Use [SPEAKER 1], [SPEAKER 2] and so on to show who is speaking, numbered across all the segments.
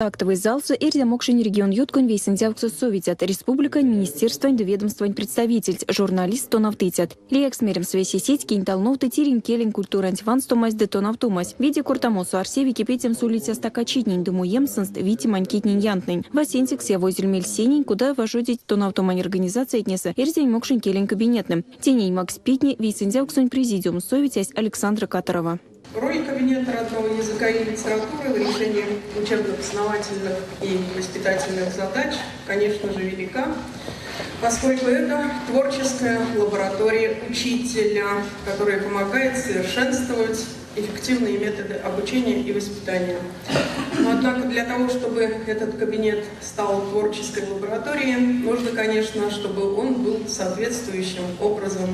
[SPEAKER 1] Актовой залсо эрзя-мокшонь регионъютконь вейсэндявксос совицят, республикань, министерствань ды ведомствань представительть, журналистт, тонавтыцят. Лиякс меремс, весе сеть, кинь талновты тиринь келень культуранть ванстомась ды тонавтомась. Виде кортамосо арсеви кепедемс улиця стакачитнень ды муемс сынст витемань китнень-янтнэнь. Васенцекс явозель мель сенень, кода важодить тонавтомань организациятнесэ эрзянь-мокшонь келень кабинеттнэ. Тенень макссь питне вейсэндявксонь президиумс совицясь Александра Каторова.
[SPEAKER 2] Роль кабинета родного языка и литературы в решении учебно-познавательных и воспитательных задач, конечно же, велика, поскольку это творческая лаборатория учителя, которая помогает совершенствовать эффективные методы обучения и воспитания. Но, однако, для того, чтобы этот кабинет стал творческой лабораторией, нужно, конечно, чтобы он был соответствующим образом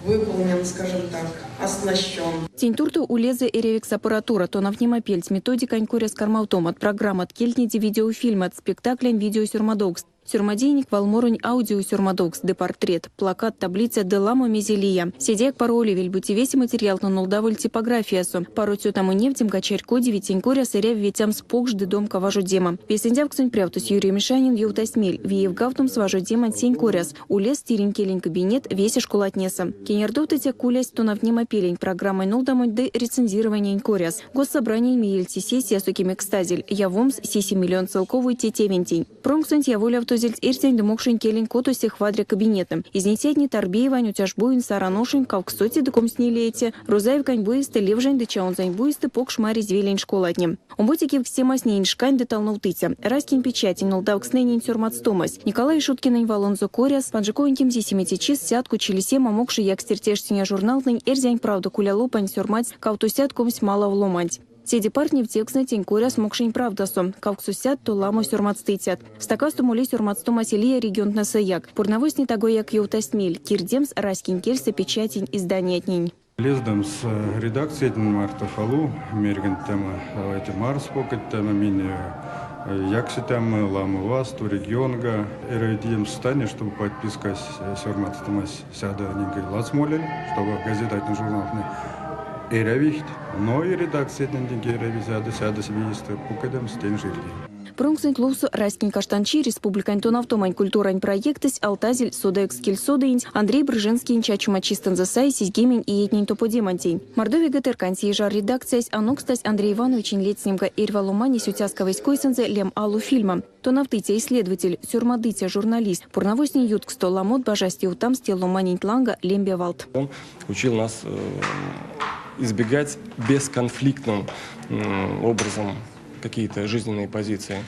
[SPEAKER 2] выполнен, скажем так, оснащен.
[SPEAKER 1] Тень туртов улезэ эрявикс аппаратура, тонавтнемапельть, методикань коряс кармавтомат, программат, кельтнеде видеофильмат, спектаклянь видеосёрмадовкст, сёрмадеенек валморонь аудиосёрмадовкст ды портретт, плакатт, таблицят ды ламо мезе лия. Седеяк паро улевель, бути весе материалтнэ нолдавольть типографиясо. Паро цётамо невтемга чарькодеви, тень коряс эряви ветямс покш ды домка важодема. Вейсэндявксонь прявтось Юрий Мишанин ёвтась мель, виевгавтомс важодеманть сень коряс, улест тиринь келень кабинетт весе школатнесэ. Кенярдовтыця кулясь тонавтнемапелень программань нолдамонть ды рецензированиянь коряс. Госсобраниянь меельце сессиясо кемекстазель явомс сисем миллионт целковой те тевентень. Промкссонть яволявтозельть эрзянь ды мокшонь келень кото сех вадря кабинеттнэ. Изницятне Торбеевань, Отяжбуень, Сараношонь, кавксоце ды комсьнилееце, Рузаевкань буестэ, Левжань ды Чаунзань буестэ Покш Маризь велень школатне. Омбоце кевкстемась неень шкань ды талновтыця. Раськень печатень нолдавкстнэнень сёрмадстомась. Николай Ишуткинэнь валонзо коряс, панжиковонь кемзисемеце чис Сятко, Чилисема, Мокша, Якстерь тештине журналтнэнь, Эрзянь правда кулялопанть сёрмадсть кавтосядт 20 малав ломанть. Седе парт невтевкстнэ тень коряс Мокшень правдасо. Кавксосядто ламо сёрмадстыцят. Стакасто моли сёрмадстомась лия регионтнэсэяк. Пурнавозтне тагояк ёвтасть мель кирдемс раськень кельсэ печатень изданиятнень.
[SPEAKER 3] Лездамс редакциятнень марто Халу мерьганть давайте Марс покаттяно минь яксетямо ламо васту регионга эрявить стане, чтобы подпискась сёрмадстомась сядо нинкай ладс молель, чтобы газетатне, журналтнэ эрявить, но и редакциятнень эряви сядо сядо семейства пукадемс тень жирди.
[SPEAKER 1] Промксонть лувсо раськень каштанчи республикань тонавтомань культурань проектэсь алтазель содавикс кельсодыенть Андрей Брыжинскиень чачома чистэнзэ саезь сизьгемень иетнень топодемантень. Мордовия ГТРК-нь Сияжар редакциясь анокстась Андрей Ивановичень ледстнемга эрьва ломанесь уцяскавось койсэнзэ лем ало фильма. Тонавтыця, исследователь, сёрмадыця, журналист. Пурнавозтнень ютксто ламот бажасть ёвтамс те ломаненть ланга лембе валт.
[SPEAKER 4] Он учил нас избегать бесконфликтным образом какие-то жизненные позиции.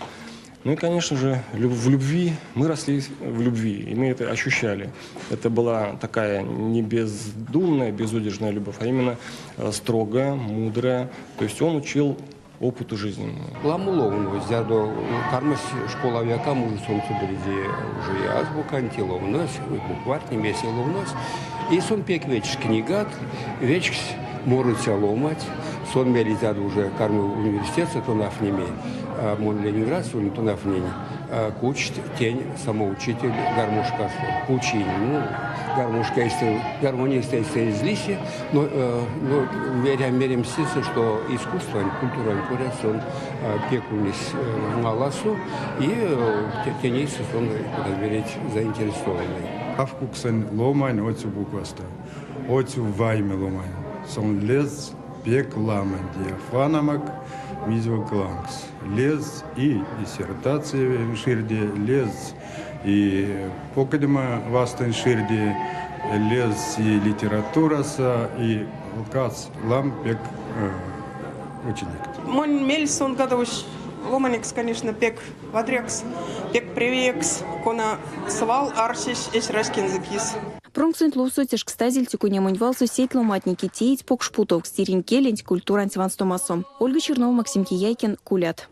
[SPEAKER 4] Ну и, конечно же, в любви, мы росли в любви, и мы это ощущали. Это была такая не бездумная, безудержная любовь, а именно строгая, мудрая. То есть он учил опыту жизненному.
[SPEAKER 5] Ламо ловнось, зярдо кармась школав якамо, уже сон содылизе уже и азбуканть, и ловнось, и буквартне весе ловнось. И сон пек вечксь книгат, вечксь морыця ломать. Сон мери, зярдо уже карми университетсэ тонавтнеме, мон Ленинградсо тонавтнинь, кучсть тень самоучитель гармошкасо. Кучинь, ну, гармошка эйстэ, гармония эйстэ эзь лисе, но меремс, что искусствань, культурань коряс сон пек ульнесь маласо, и тень эйсэ сон, кода мерить, заинтересованный.
[SPEAKER 3] Алкуксонь ломань оцю буквасто, оцю вайме ломань. Сон лездась пек ламо диафанамак мизьвок лангс. Лездась и диссертация ширде, лездась и покодема вастынь ширде, лездась и литератураса, и кадсь ламо пек ученик.
[SPEAKER 2] Монь мельс сон кадовсь ломанекс, конечно, пек вадрякс, пек превеекс, кона свал арсесь эсь раськензэ кис.
[SPEAKER 1] Промксонть лувсо тешкстазель сюконямонь валсо сеть ломантне, кить теить покш путовкс тиринь келенть, культуранть ванстомасо. Ольга Чернова, Максим Кияйкин, Кулят.